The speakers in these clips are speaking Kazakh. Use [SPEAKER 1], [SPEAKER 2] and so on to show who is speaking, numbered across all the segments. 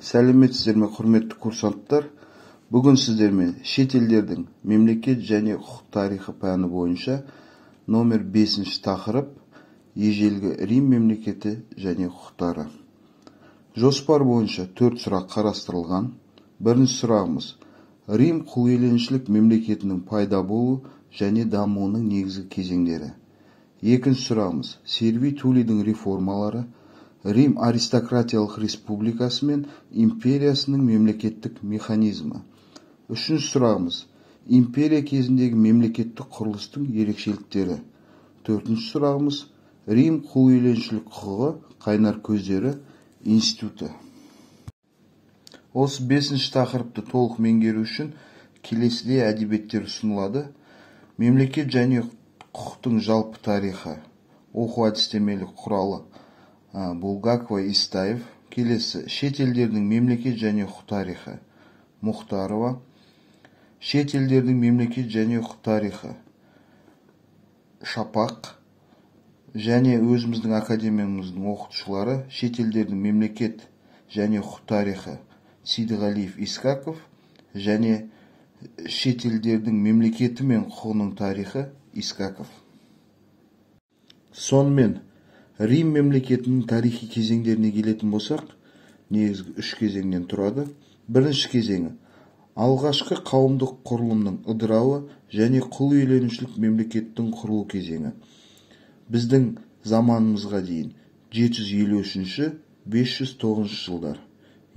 [SPEAKER 1] Сәлеметсіздер ме, құрметті курсанттар! Бүгін сіздермен шет елдердің мемлекет және құқық тарихы пәні бойынша номер 5 тақырып ежелгі Рим мемлекеті және құқықтары. Жоспар бойынша 4 сұрақ қарастырылған. Бірінші сұрағымыз: Рим құлиеленушілік мемлекетінің пайда болу және дамуының негізгі кезеңдері. Екінші сұрағымыз: Сервий Туллийдің реформалары, Рим аристократиялық республикасы мен империясының мемлекеттік механизмі. Үшінші сұрағымыз: империя кезіндегі мемлекеттік құрылыстың ерекшеліктері. Төртінші сұрағымыз: Рим құлиеленушілік құқығы қайнар көздері институты. Осы бесінші тақырыпты толық меңгеру үшін келесідей әдебиеттер ұсынылады. Мемлекет және құқықтың жалпы тарихы, оқу әдістемелік құралы Булгакова, Истаев. Келесі шет елдердің мемлекет және құқық тарихы, Мұхтарова. Шет елдердің мемлекет және құқық тарихы, Шапақ. Және өзіміздің академиямыздың оқытушылары шет елдердің мемлекет және құқық тарихы Сейдіғалиев, Искаков және шет елдердің мемлекеті мен құқығының тарихы Искаков. Сонымен, Рим мемлекетінің тарихи кезеңдеріне келетін болсақ, негізгі үш кезеңнен тұрады. Бірінші кезеңі: алғашқы қауымдық құрылымның ыдырауы және құл иеленушілік мемлекеттің құрылу кезеңі. Біздің заманымызға дейін 753-509 жылдар.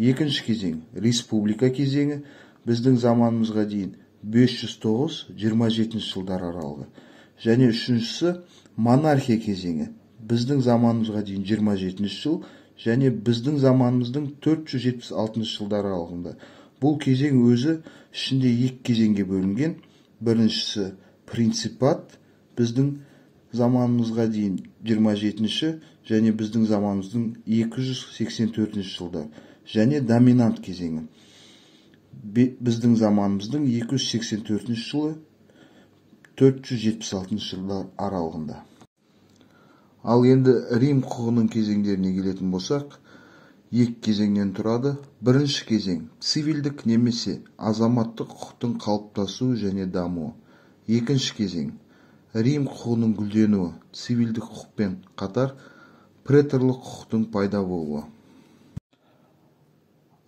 [SPEAKER 1] Екінші кезең: республика кезеңі, біздің заманымызға дейін 509-27 жылдар аралығы. Және үшіншісі монархия кезеңі, біздің заманымызға дейін 27 жыл және біздің заманымыздың 476 жылдар аралығында. Бұл кезең өзі ішінде екі кезеңге бөлінген. Біріншісі принципат, біздің заманымызға дейін 27 және біздің заманымыздың 284 жылдар. Және доминант кезеңі, біздің заманымыздың 284 жылы 476 жылдар аралығында. Ал енді Рим құқығының кезеңдеріне келетін болсақ, екі кезеңнен тұрады. Бірінші кезең: цивилдік немесе азаматтық құқықтың қалыптасуы және дамуы. Екінші кезең: Рим құқығының гүлденуі, цивилдік құқықпен қатар преторлық құқықтың пайда болуы.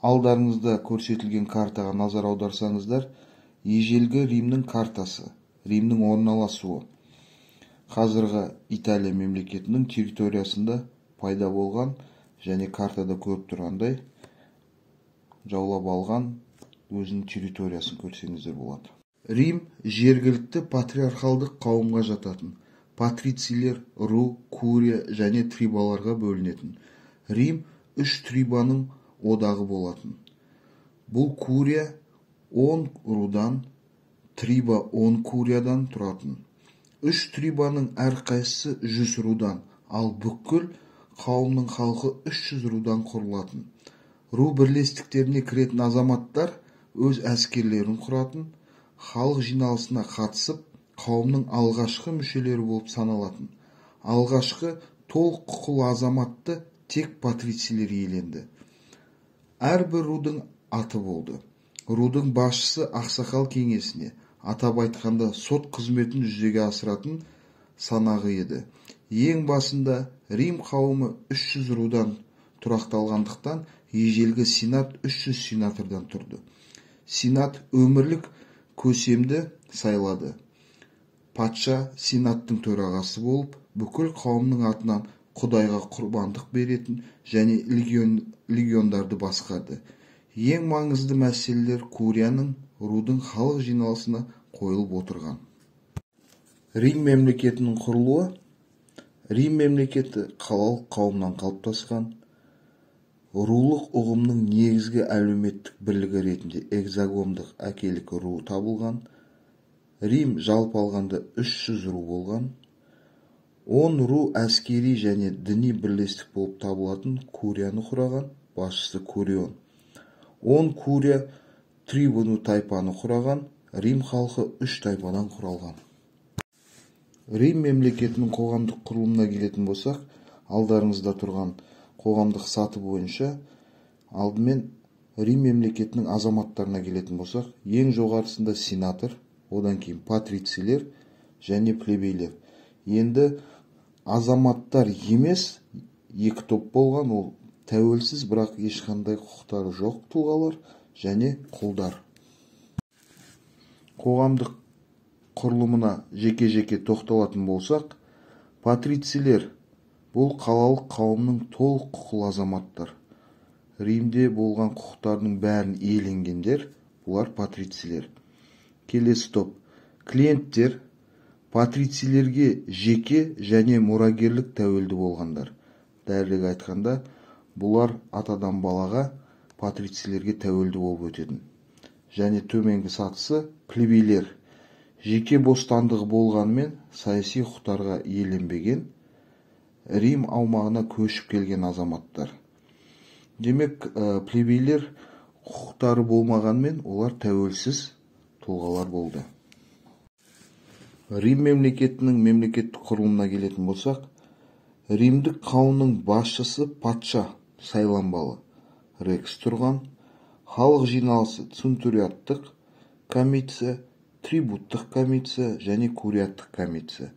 [SPEAKER 1] Алдарыңызда көрсетілген картаға назар аударсаңыздар, ежелгі Римнің картасы, Римнің орналасуы қазіргі Италия мемлекетінің территориясында пайда болған және картада көріп тұрғандай жаулап алған өзінің территориясын көрсеңіздер болады. Рим жергілікті патриархалдық қауымға жататын, патрицийлер, ру, курия және трибаларға бөлінетін. Рим үш трибаның одағы болатын. Бұл курия 10 рудан, триба 10 куриядан тұратын. Үш трибаның әрқайсысы 100 рудан, ал бүкіл қауымның халқы 300 рудан құрылатын. Ру бірлестіктеріне кіретін азаматтар өз әскерлерін құратын, халық жиналысына қатысып, қауымның алғашқы мүшелері болып саналатын. Алғашқы толық құқылы азаматты тек патрицийлер иеленді. Әрбір рудың аты болды. Рудың басшысы ақсақал кеңесіне, атап айтқанда сот қызметін жүзеге асыратын санағы еді. Ең басында Рим қауымы 300 рудан тұрақталғандықтан ежелгі сенат 300 сенатордан тұрды. Сенат өмірлік көсемді сайлады. Патша сенаттың төрағасы болып, бүкіл қауымның атынан Құдайға құрбандық беретін және легиондарды басқарды. Ең маңызды мәселелер курияның, рудың халық жиналысына қойылып отырған. Рим мемлекетінің құрылуы. Рим мемлекеті қалалық қауымнан қалыптасқан. Рулық ұғымның негізгі әлеуметтік бірлігі ретінде экзогомдық әкелік ру табылған. Рим жалпы алғанда 300 ру болған. 10 ру әскери және діни бірлестік болып табылатын курияны құраған, басшысы Курион. 10 курия трибуну тайпаны құраған. Рим халқы 3 тайпадан құралған. Рим мемлекетінің қоғамдық құрылымына келетін болсақ, алдарыңызда тұрған қоғамдық саты бойынша алдымен Рим мемлекетінің азаматтарына келетін болсақ, ең жоғарысында сенатор, одан кейін патрицийлер және плебейлер. Енді азаматтар емес, екі топ болған, ол тәуелсіз, бірақ ешқандай құқықтары жоқ тұлғалар және құлдар. Қоғамдық құрылымына жеке-жеке тоқталатын болсақ, патрицийлер бұл қалалық қауымның толық құқылы азаматтар. Римде болған құқықтардың бәрін иеленгендер, бұлар патрицийлер. Келесі топ клиенттер, патрицийлерге жеке және мұрагерлік тәуелді болғандар. Дәлірек айтқанда, бұлар атадан балаға патрицийлерге тәуелді болып өтетін. Және төменгі сатысы плебейлер, жеке бостандығы болғанымен саяси құқықтарға иеленбеген, Рим аумағына көшіп келген азаматтар. Демек, плебейлер құқықтары болмағанмен, олар тәуелсіз тұлғалар болды. Рим мемлекетінің мемлекеттік құрылымына келетін болсақ, римдік қауымның басшысы патша сайланбалы рекс тұрған, халық жиналысы центуриаттық комиссия, трибуттық комиссия және куриаттық комиссия.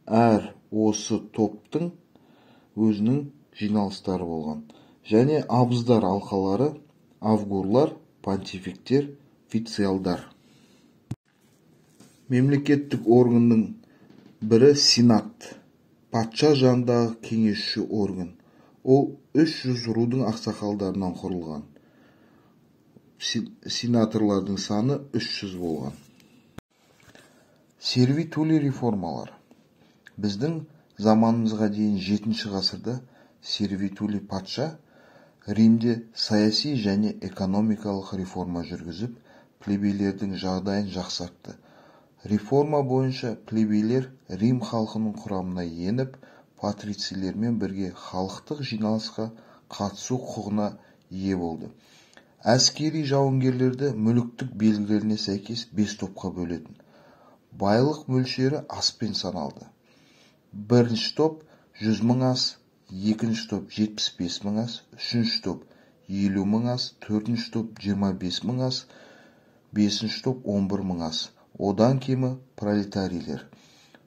[SPEAKER 1] Әр осы топтың өзінің жиналыстары болған. Және абыздар алқалары, авгурлар, понтификтер, фициалдар. Мемлекеттік органның бірі сенат, патша жанындағы кеңесші орган. Ол 300 рудың ақсақалдарынан құрылған. Сенаторлардың саны 300 болған. Сервий Туллий реформалары. Біздің заманымызға дейін 7 ғасырда Сервий Туллий патша Римде саяси және экономикалық реформа жүргізіп, плебейлердің жағдайын жақсартты. Реформа бойынша плебейлер Рим халқының құрамына еніп, патрицийлермен бірге халықтық жиналысқа қатысу құқығына ие болды. Әскери жауынгерлерді мүліктік белгілеріне сәйкес 5 топқа бөлетін. Байлық мөлшері аспен саналды. Бірінші топ 100 мың ас, екінші топ 75 мың ас, үшінші топ 50 мың ас, төртінші топ 25 мың ас, бесінші топ 11 мың ас. Одан кемі пролетарийлер.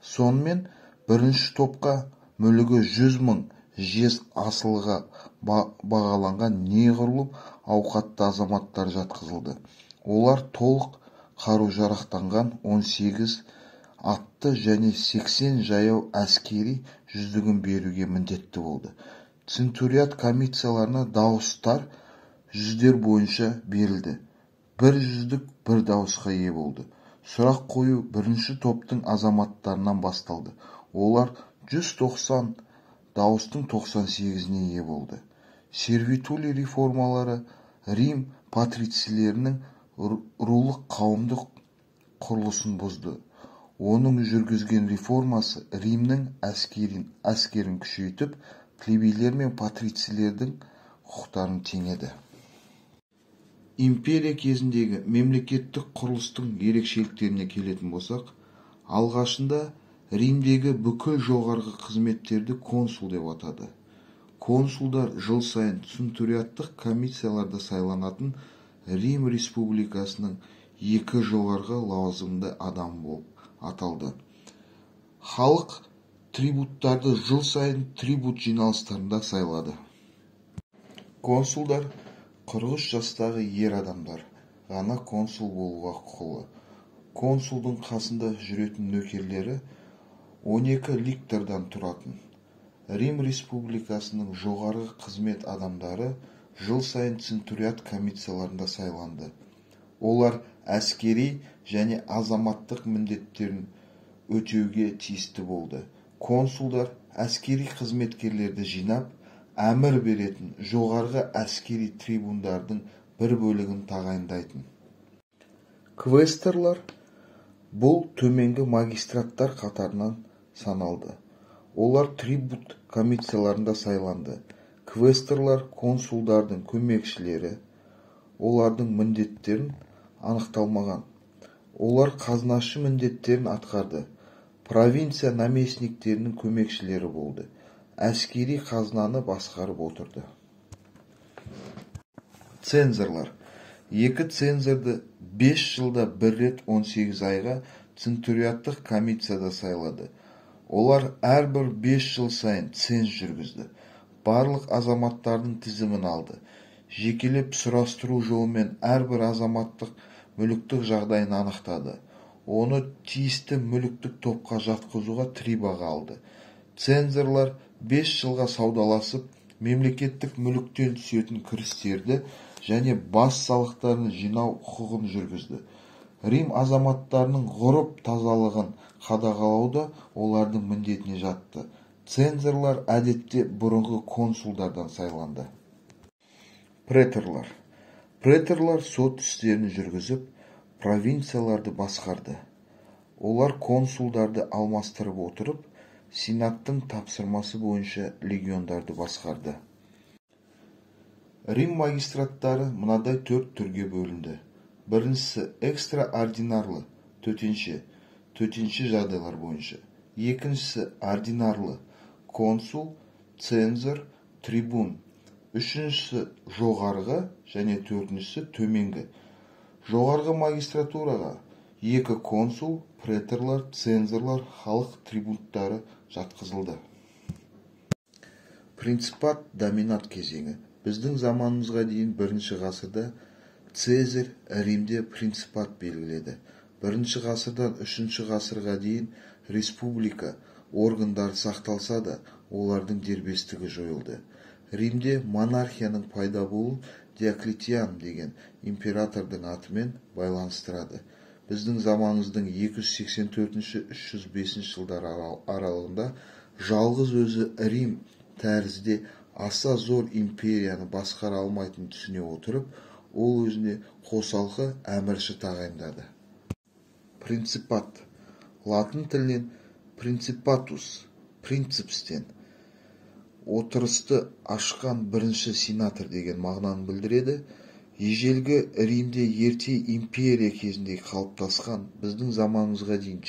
[SPEAKER 1] Сонымен бірінші топқа мүлігі 100 мың жез асылға бағаланған неғұрлым ауқатты азаматтар жатқызылды. Олар толық қару-жарақтанған 18 атты және 80 жаяу әскери жүздігін беруге міндетті болды. Центуриат комиссияларына дауыстар жүздер бойынша берілді. Бір жүздік бір дауысқа ие болды. Сұрақ қою бірінші топтың азаматтарынан басталды. Олар 190 дауыстың 98-іне ие болды. Сервий Туллий реформалары Рим патрицийлерінің рулық қауымдық құрылысын бұзды. Оның жүргізген реформасы Римнің әскерін күшейтіп, плебейлер мен патрицийлердің құқықтарын теңеді. Империя кезіндегі мемлекеттік құрылыстың ерекшеліктеріне келетін болсақ, алғашында Римдегі бүкіл жоғарғы қызметтерді консул деп атады. Консулдар жыл сайын центуриаттық комиссияларда сайланатын Рим республикасының екі жоғарғы лауазымды адам болып аталды. Халық трибуттарды жыл сайын трибут жиналыстарында сайлады. Консулдар 43 жастағы ер адамдар ғана консул болуға құқылы. Консулдың қасында жүретін нөкерлері 12 ликтордан тұратын. Рим республикасының жоғарғы қызмет адамдары жыл сайын центуриат комиссияларында сайланды. Олар әскери және азаматтық міндеттерін өтеуге тиісті болды. Консулдар әскери қызметкерлерді жинап, әмір беретін жоғарғы әскери трибундардың бір бөлігін тағайындайтын. Квесторлар бұл төменгі магистраттар қатарынан саналды. Олар трибут комиссияларында сайланды. Квесторлар консулдардың көмекшілері, олардың міндеттерін анықталмаған. Олар қазынашы міндеттерін атқарды. Провинция наместниктерінің көмекшілері болды. Әскери қазынаны басқарып отырды. Цензорлар. Екі цензорды 5 жылда бір рет 18 айға центуриаттық комицияда сайлады. Олар әрбір 5 жыл сайын ценз жүргізді. Барлық азаматтардың тізімін алды. Жекелеп сұрастыру жолымен әрбір азаматтық мүліктік жағдайын анықтады. Оны тиісті мүліктік топқа жатқызуға трибаға алды. Цензорлар 5 жылға саудаласып, мемлекеттік мүліктен түсетін кірістерді және бас салықтарын жинау құқығын жүргізді. Рим азаматтарының ғұрып тазалығын қадағалау да олардың міндетіне жатты. Цензорлар әдетте бұрынғы консулдардан сайланды. Преторлар. Преторлар сот істерін жүргізіп, провинцияларды басқарды. Олар консулдарды алмастырып отырып, сенаттың тапсырмасы бойынша легиондарды басқарды. Рим магистраттары мынадай 4 түрге бөлінді. Біріншісі экстраординарлы, төтенше жағдайлар бойынша. Екіншісі ординарлы, консул, цензор, трибун. Үшіншісі жоғарғы және төртіншісі төменгі. Жоғарғы магистратураға 2 консул, преторлар, цензорлар, халық трибунттары жатқызылды. Принципат доминат кезеңі. Біздің заманымызға дейін 1 ғасырда Цезарь Римде принципат белгіледі. 1 ғасырдан 3 ғасырға дейін республика органдары сақталса да, олардың дербестігі жойылды. Римде монархияның пайда болуын Диоклетиан деген императордың атымен байланыстырады. Біздің заманымыздың 284-305 жылдар аралығында жалғыз өзі Рим тәрізді аса зор империяны басқара алмайтынын түсіне отырып, ол өзіне қосалқы әмірші тағайындады. Принципат. Латын тілінен принципатус, принципстен отырысты ашқан бірінші сенатор деген мағынаны білдіреді. Ежелгі Римде ерте империя кезінде қалыптасқан біздің заманымызға дейін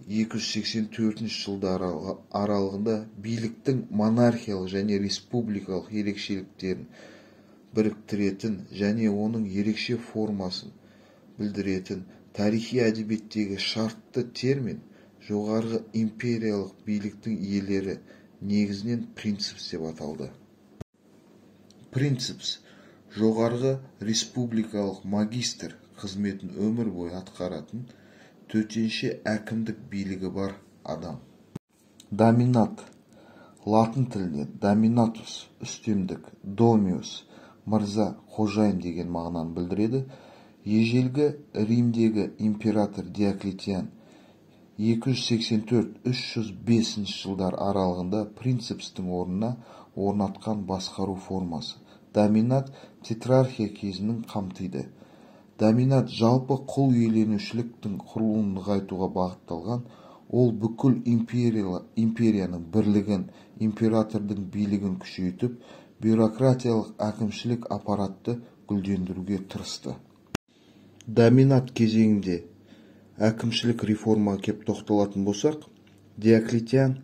[SPEAKER 1] 27-284 жылдар аралығында биліктің монархиялық және республикалық ерекшеліктерін біріктіретін және оның ерекше формасын білдіретін тарихи әдебиеттегі шартты термин жоғарғы империялық биліктің иелері негізінен принципс деп аталды. Принципс жоғарғы республикалық магистр қызметін өмір бойы атқаратын төтенше әкімдік билігі бар адам. Доминат. Латын тілінен доминатус, үстемдік, домиус, мырза, қожайын деген мағынаны білдіреді. Ежелгі Римдегі император Диоклетиан 284-305 жылдар аралығында принципстің орнына орнатқан басқару формасы. Доминат тетрархия кезінің қамтиды. Доминат жалпы құл иеленушіліктің құрылуын нығайтуға бағытталған, ол бүкіл империяның бірлігін, императордың билігін күшейтіп, бюрократиялық әкімшілік аппаратты гүлдендіруге тырысты. Доминат кезеңінде әкімшілік реформаға кеп тоқталатын болсақ, Диоклетиан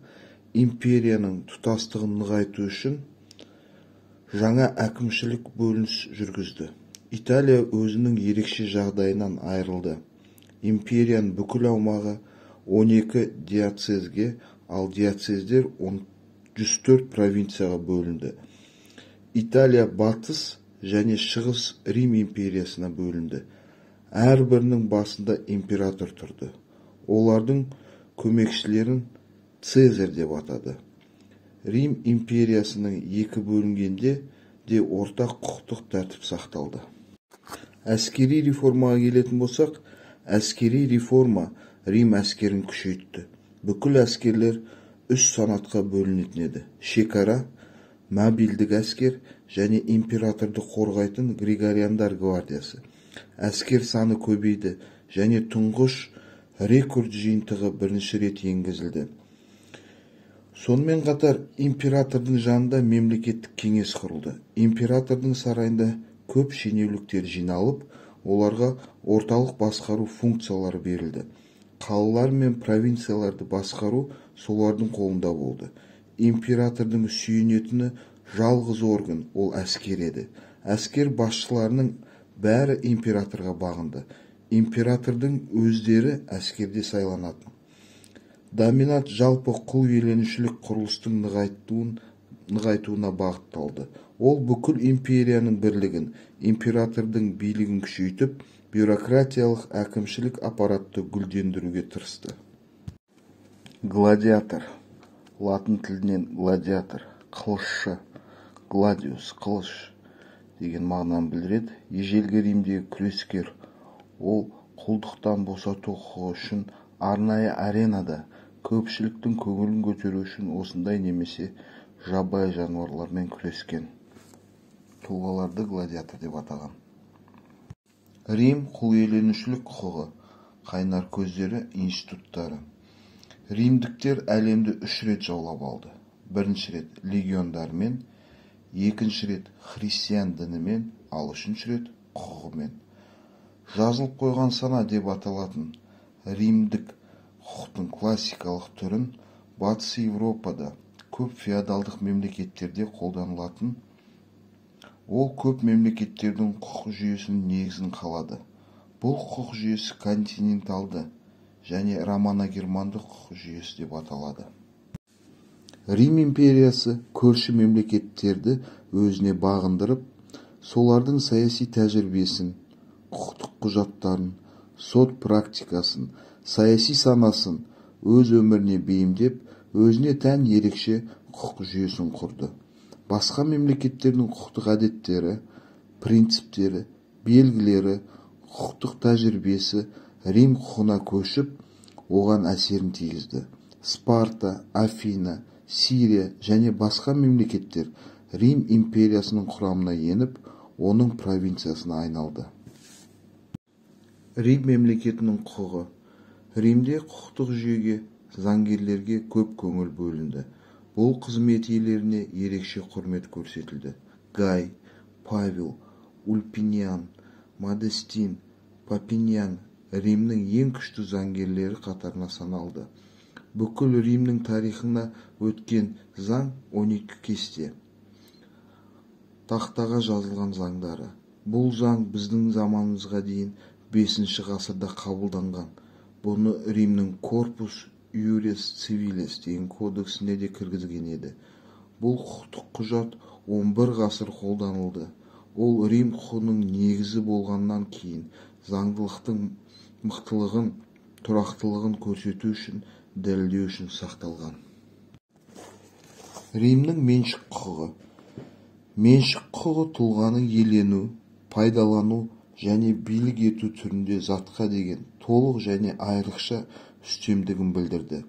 [SPEAKER 1] империяның тұтастығын нығайту үшін жаңа әкімшілік бөлініс жүргізді. Италия өзінің ерекше жағдайынан айырылды. Империяның бүкіл аумағы 12 диоцезге, ал диоцездер 104 провинцияға бөлінді. Италия батыс және шығыс Рим империясына бөлінді. Әрбірінің басында император тұрды. Олардың көмекшілерін Цезарь деп атады. Рим империясының екі бөлінгенде де ортақ құқықтық тәртіп сақталды. Әскери реформаға келетін болсақ, әскери реформа Рим әскерін күшейтті. Бүкіл әскерлер үш санатқа бөлінетін еді. Шекара, мобильдік әскер және императорды қорғайтын Григориандар гвардиясы. Әскер саны көбейді және тұңғыш рекорд жиынтығы бірінші рет енгізілді. Сонымен қатар императордың жанында мемлекеттік кеңес құрылды. Императордың сарайында көп шенеуніктер жиналып, оларға орталық басқару функциялары берілді. Қалалар мен провинцияларды басқару солардың қолында болды. Императордың сүйенетіні Жалғыз орган ол әскер еді. Әскер басшыларының бәрі императорға бағынды. Императордың өздері әскерде сайланатын. Доминат жалпы құл иеленушілік құрылыстың нығайтуына бағытталды. Ол бүкіл империяның бірлігін, императордың билігін күшейтіп, бюрократиялық әкімшілік аппаратты гүлдендіруге тырысты. Гладиатор. Латын тілінен гладиатор, қылышшы, гладиус, қылыш деген мағынаны білдіреді. Ежелгі Римдегі күрескер. Ол құлдықтан босату құқығы үшін арнайы аренада көпшіліктің көңілін көтеру үшін осындай немесе жабайы жануарлармен күрескен. Тұлғаларды гладиатор деп атаған. Рим құл иеленушілік құқығы, қайнар көздері, институттары. Римдіктер әлемді 3 рет жаулап алды. Бірінші рет легиондармен, екінші рет христиан дінімен, ал үшінші рет құқығымен. Жазылып қойған сана деп аталатын римдік құқықтың классикалық түрін Батыс Еуропада көп феодалдық мемлекеттерде қолданылатын. Ол көп мемлекеттердің құқық жүйесінің негізін қалады. Бұл құқық жүйесі континенталды және романо-германдық құқық жүйесі деп аталады. Рим империясы көрші мемлекеттерді өзіне бағындырып, солардың саяси тәжірибесін, құқықтық құжаттарын, сот практикасын, саяси санасын өз өміріне бейімдеп, өзіне тән ерекше құқық жүйесін құрды. Басқа мемлекеттердің құқықтық әдеттері, принциптері, белгілері, құқықтық тәжірибесі Рим құқығына көшіп, оған әсерін тигізді. Спарта, Афина, Сирия және басқа мемлекеттер Рим империясының құрамына еніп, оның провинциясына айналды. Рим мемлекетінің құқығы. Римде құқықтық жүйеге, заңгерлерге көп көңіл бөлінді. Бұл қызмет иелеріне ерекше құрмет көрсетілді. Гай, Павел, Ульпиниан, Модестин, Папиниан Римнің ең күшті заңгерлері қатарына саналды. Бүкіл Римнің тарихына өткен заң 12 кесте. Тақтаға жазылған заңдары. Бұл заң біздің заманымызға дейін 5 ғасырда қабылданған. Бұны Римнің Корпус Юрис Цивилис деген кодексіне де кіргізген еді. Бұл құқықтық құжат 11 ғасыр қолданылды. Ол Рим құқығының негізі болғаннан кейін заңдылықтың мықтылығын, тұрақтылығын көрсету үшін, дәлелдеу үшін сақталған. Римнің меншік құқығы. Меншік құқығы тұлғаның иелену, пайдалану және билік ету түрінде затқа деген толық және айрықша үстемдігін білдірді.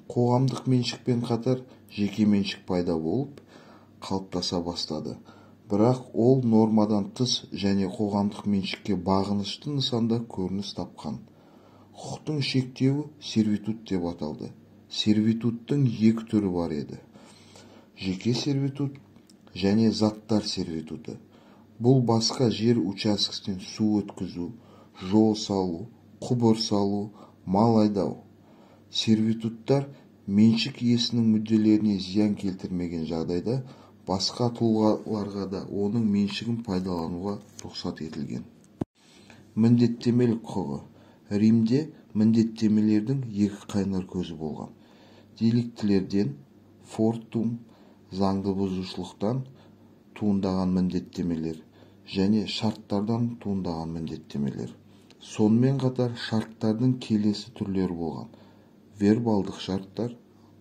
[SPEAKER 1] Қоғамдық меншікпен қатар жеке меншік пайда болып, қалыптаса бастады. Бірақ ол нормадан тыс және қоғамдық меншікке бағынышты нысанда көрініс тапқан. Құқықтың шектеуі сервитут деп аталды. Сервитуттың екі түрі бар еді. Жеке сервитут және заттар сервитуты. Бұл басқа жер учаскесінен су өткізу, жол салу, құбыр салу, мал айдау. Сервитуттар меншік иесінің мүдделеріне зиян келтірмеген жағдайда басқа тұлғаларға да оның меншігін пайдалануға рұқсат етілген. Міндеттемелік құқығы. Римде міндеттемелердің екі қайнар көзі болған. Деликтілерден, фортум, заңды бұзушылықтан туындаған міндеттемелер және шарттардан туындаған міндеттемелер. Сонымен қатар шарттардың келесі түрлері болған. Вербалдық шарттар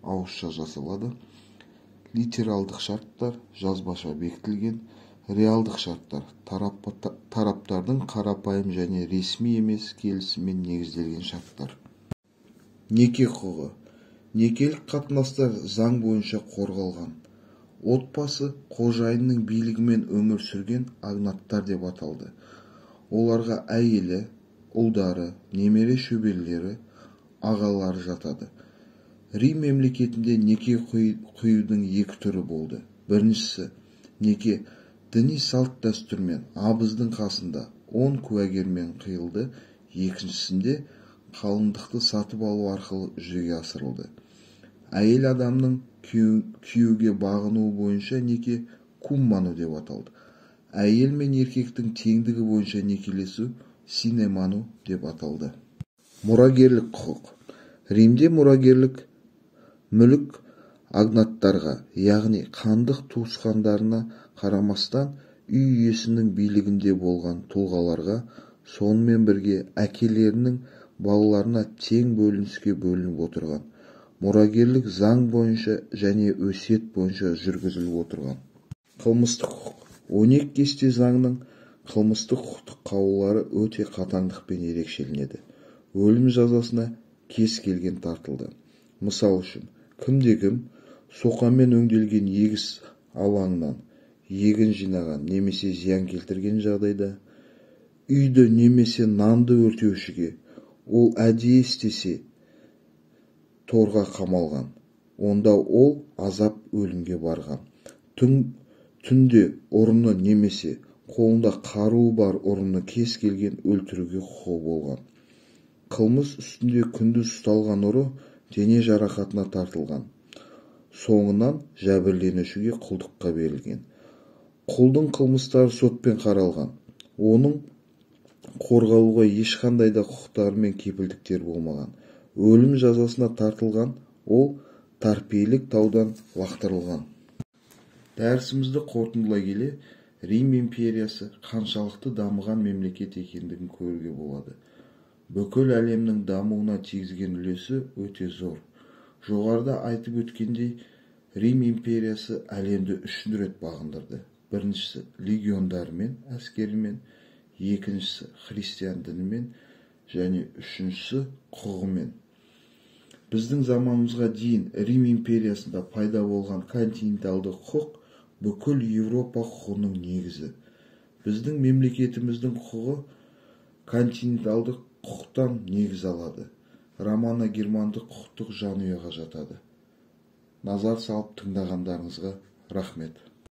[SPEAKER 1] ауызша жасалады, литералдық шарттар жазбаша бекітілген, реалдық шарттар тараптардың қарапайым және ресми емес келісіммен негізделген шарттар. Неке құқығы. Некелік қатынастар заң бойынша қорғалған. Отбасы қожайынның билігімен өмір сүрген агнаттар деп аталды. Оларға әйелі, ұлдары, немере шөберелері, ағалары жатады. Рим мемлекетінде неке құюдың екі түрі болды. Біріншісі, неке діни салт дәстүрмен абыздың қасында 10 куәгермен қиылды, екіншісінде қалыңдықты сатып алу арқылы жүзеге асырылды. Әйел адамның күйеуге бағынуы бойынша неке кум ману деп аталды. Әйел мен еркектің теңдігі бойынша некелесу сине ману деп аталды. Мұрагерлік құқық. Римде мұрагерлік мүлік агнаттарға, яғни қандық туысқандарына қарамастан үй иесінің билігінде болған тұлғаларға, сонымен бірге әкелерінің балаларына тең бөлініске бөлініп отырған. Мұрагерлік заң бойынша және өсиет бойынша жүргізіліп отырған. Қылмыстық құқық. 12 кесте заңның қылмыстық құқықтық қаулылары өте қатаңдықпен ерекшеленеді. Өлім жазасына кез келген тартылды. Мысал үшін, кімде-кім соқамен өңделген егіс алаңынан егін жинаған немесе зиян келтірген жағдайда, үйді немесе нанды өртеушіге, ол әдейі істесе, торға қамалған, онда ол азап өлімге барған. Түнде ұрыны немесе қолында қаруы бар ұрыны кез келген өлтіруге құқығы болған. Қылмыс үстінде күндіз ұсталған ұры дене жарақатына тартылған, соңынан жәбірленушіге құлдыққа берілген. Құлдың қылмыстары сотпен қаралған, оның қорғалуға ешқандай да құқықтары мен кепілдіктері болмаған. Өлім жазасына тартылған, ол Тарпейлік таудан лақтырылған. Дәрісімізді қорытындылай келе, Рим империясы қаншалықты дамыған мемлекет екендігін көруге болады. Бүкіл әлемнің дамуына тигізген үлесі өте зор. Жоғарыда айтып өткендей, Рим империясы әлемді 3 рет бағындырды. Біріншісі легиондарымен, әскерімен, екіншісі христиан дінімен және үшіншісі құқығымен. Біздің заманымызға дейін Рим империясында пайда болған континенталды құқық бүкіл Еуропа құқығының негізі. Біздің мемлекетіміздің құқығы континенталды құқықтан негіз алады. Романо-германдық құқықтық жанұяға жатады. Назар салып тыңдағандарыңызға рахмет.